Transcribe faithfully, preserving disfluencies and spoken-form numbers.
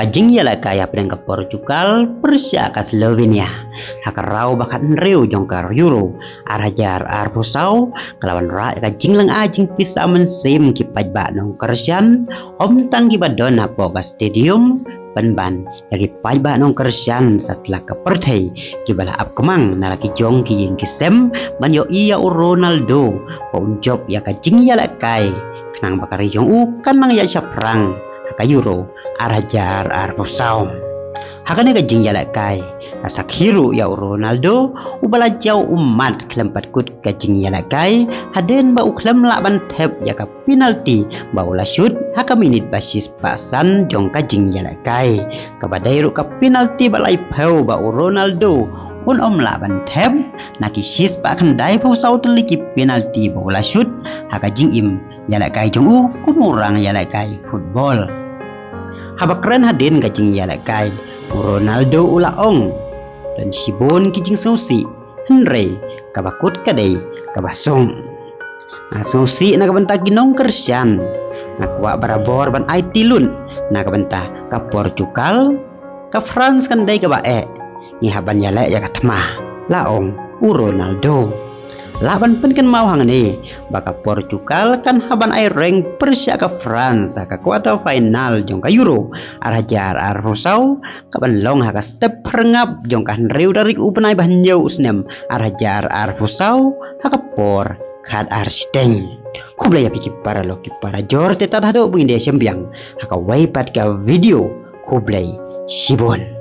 Jingïalehkai hapdeng ka Portugal pyrshah ka Slovenia ha ka round ba khathynriew jong ka Euro ar hajar arphew saw ka la wanrah ïa ka jinglyngngoh jingpisa mynsiem ki paidbah nongkyrshan, ym tang kiba don hapoh ka stadium, pynban ïa ki paidbah nongkyrshan satlak ka pyrthei kiba la ap kmang na la ki jong ki ïing ki sem ban ïohi ïa u Ronaldo ba un jop ïa ka jingïalehkai khnang ba ka ri jong u kan nang ïaid shaphrang ha ka Euro ar hajar arphew saw. Ha kane ka jingïalehkai ka sakhi ruh ïa u Ronaldo uba la jaw ummat khlem pat kut ka jingïalehkai hadien ba u khlem lah ban thep ïa ka penalty ba u la shoot ha ka minit ba shispah san jong ka jingïalehkai, kaba dei ruh ka penalty ba laiphew ba u Ronaldo un ym lah ban thep na ki shispah khyndaiphew saw tylli ki penalty ba u la shoot ha ka jingim ïalehkai jong u kum u rangïalehkai football. Haba kren hadien ka jingïalehkai, u Ronaldo u la ong, don shibun ki jingsngewsih, hynrei kaba kut ka dei kaba suk. Nga sngewsih na ka bynta ki nongkyrshan, nga kwah barabor ban aiti lut na ka bynta ka Portugal, ka France kan dei kaba eh, ngi hap ban ïaleh ïa ka thma, la ong u Ronaldo. Lah ban pynkynmaw hangne ba ka Portugal kan hap ban ai reng pyrshah ka France ha ka quarter final jong ka Euro ar hajar arphew saw, kaban long ha ka step phyrngap jong ka hynriew tarik u bnai ba hynñiew u snem ar hajar arphew saw ha ka por khatar shiteng. Khublei ïa phi ki paralok ki parajor, te tad haduh ban ïa shem biang ha kawei pat ka video. Khublei shibun.